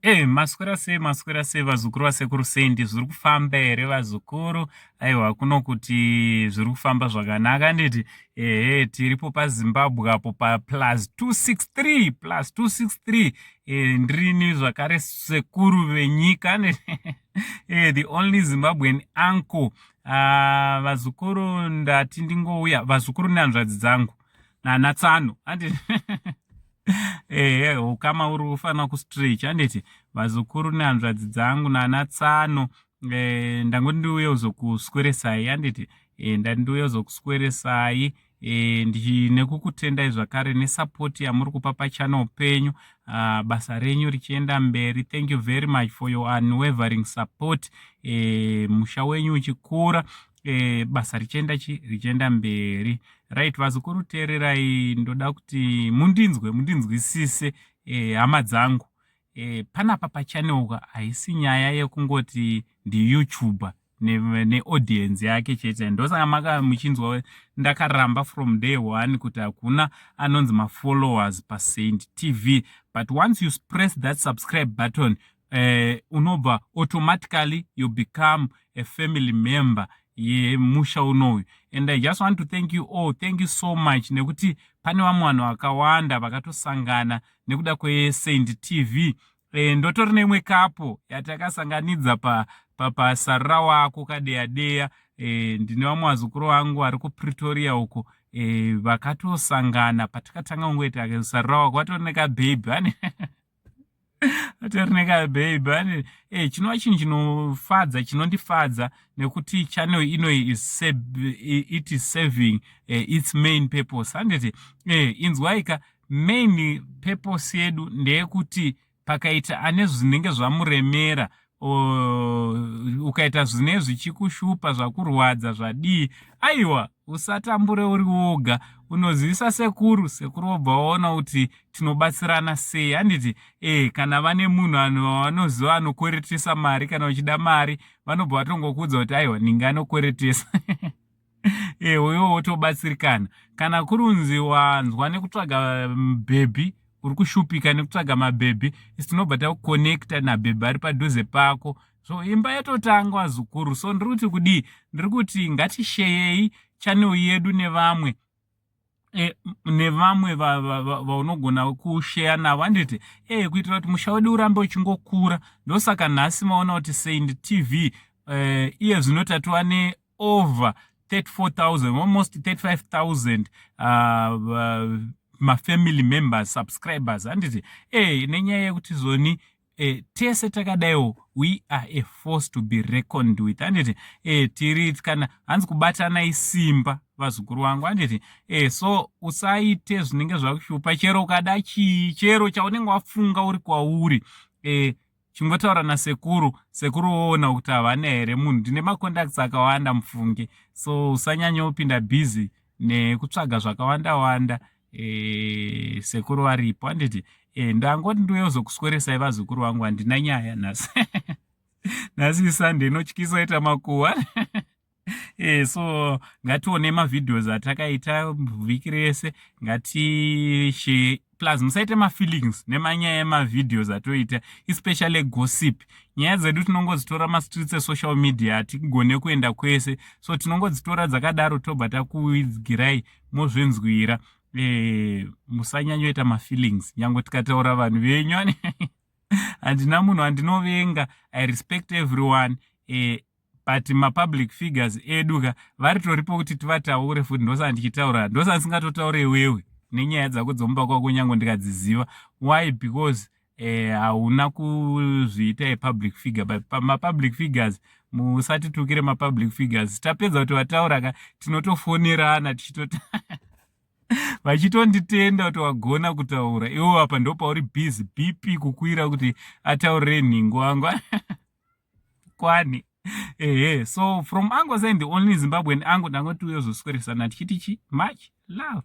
Hey, maswera sei, maswera sei vazukuru vasekuru Sendi? Zviri kufamba here vazukuru? Aiwa, kuno kuti zviri kufamba zvakanaka, nditi ehe, tiripo paZimbabwe apo paplus 263, plus 263. Ndirini zvakare sekuru venyika, the only Zimbabwean uncle. Vazukuru, ndati ndingouya, vazukuru nehanzvadzi dzangu nanatsano, handiti? Ehe, ukama uri kufanira kustretch, handiti? Vazukuru nehanzvadzi dzangu nanatsano, ndangoti ndiuye kuzokusweresai, handiti? Ndati ndiuye kuzokusweresai nekukutendai zvakare nesupport yamuri kupa pachannel penyu, basa renyu richienda mberi. Thank you very much for your unwavering support. Musha wenyu uchikura, basa richienda chi richienda mberi. Right, vazukuru, teererai, ndoda kuti mundinzwe, mundinzwisise, hama dzangu. Panapa pachannel haisi nyaya yekungoti ndiYouTuber neaudience yake chete. Ndosaka maka muchinzwa ndakaramba from day one kuti hakuna anonzi mafollowers paSaint TV. But once you press that subscribe button, unobva automatically you become a family member yemusha unoyu. And I just want to thank you all, thank you so much, nekuti pane vamwe vanhu vakawanda vakatosangana nekuda kweSaint TV. Ndotori neimwe couple yatakasanganidza pasarira wako kadeya deya. Ndine vamwe vazukuru vangu vari kuPretoria uko, vakatosangana patakatanga kungoita sarira wako, vatori nekabhebhi ane, vatori nekabhebhi ane. Chinova chinhu chinofadza, chinondifadza, nekuti channel inoyi it is serving its main purpose, handiti? Inzwaika, main purpose yedu ndeyekuti pakaita ane zvinenge zvamuremera, ukaita zvine zvichikushupa, zvakurwadza, zvadii, aiwa, usatambure uri woga. Unozivisa sekuru, sekuru wobva waona kuti tinobatsirana sei, handiti? Kana vane munhu vanoziva anokweretesa mari, kana uchida mari, vanobva vatongokuudza kuti aiwa, ninge anokweretesa, uyo wotobatsirikana. Kana kurunzi wanzwa nekutsvaga bhebhi, uri kushupika nekutsvaga mabhebhi, isi tinobva takuconnecta nabhebhi ari padhuze pako. So imba yatotanga, vazukuru. So ndiri kuti kudii? Ndiri kuti ngatisheyei channel yedu nevamwe, nevamwe vaunogona kusheya navo, handiti? Kuitira kuti musha wedu urambe uchingokura. Ndosaka nhasi maona kuti Saint TV, iye zvino tatova neover 34,000, almost 35,000 mafamily members, subscribers, handiti? Nenyaya yekuti zoni tese takadaiwo, we are a force to be reckoned with, handiti? Tiri kana hanzi kubatana isimba, vazukuru vangu, handiti? So usaite zvinenge zvakushupa. Chero ukada chii, chero chaunenge wafunga uri kwauri, chingotaura nasekuru, sekuru woona kuti havana here munhu. Ndine macontacts akawanda, mufunge. So usanyanya kupinda busy nekutsvaga zvakawanda wanda. Sekuru varipo, handiti? Ndangoti ndiuye kuzokusweresai, vazukuru vangu. Handina nyaya nhasi. Nhasi iSunday, inotyisa ita makuhwa. So ngatione mavideos atakaita vhiki rese, ngatishe. Plus musaite mafeelings nemanyaya emavideos atoita, especially gossip. Nyaya dzedu tinongodzitora mastreets esocial media, hatigone kuenda kwese, so tinongodzitora dzakadaro, tobva takuigirai mozvinzwira. Musanyanyoita mafeelings nyange tikataura vanhu venyu. Handina munhu andinovenga, I respect everyone, but mapublic figures edu ka varitoripo kuti tivataure futi. Ndosaka ndichitaura, ndosaka ndisingatotaure iwewe nenyaya dzako dzomumba kwako, nyange ndikadziziva. Why? Because hauna kuzviita apublic figure. But mapublic figures, musatitukire mapublic figures. Tapedza kuti vataura ka, tinotofonerana tichitota, vachitonditenda kuti wagona kutaura. Iwo apa ndo pauri busy, BP kukwira kuti ataurire nhingo wangu kwani. Ehe, so from Uncle Saint, the only Zimbabwean uncle, ndangoti uyozosweresana tichiti chi much love.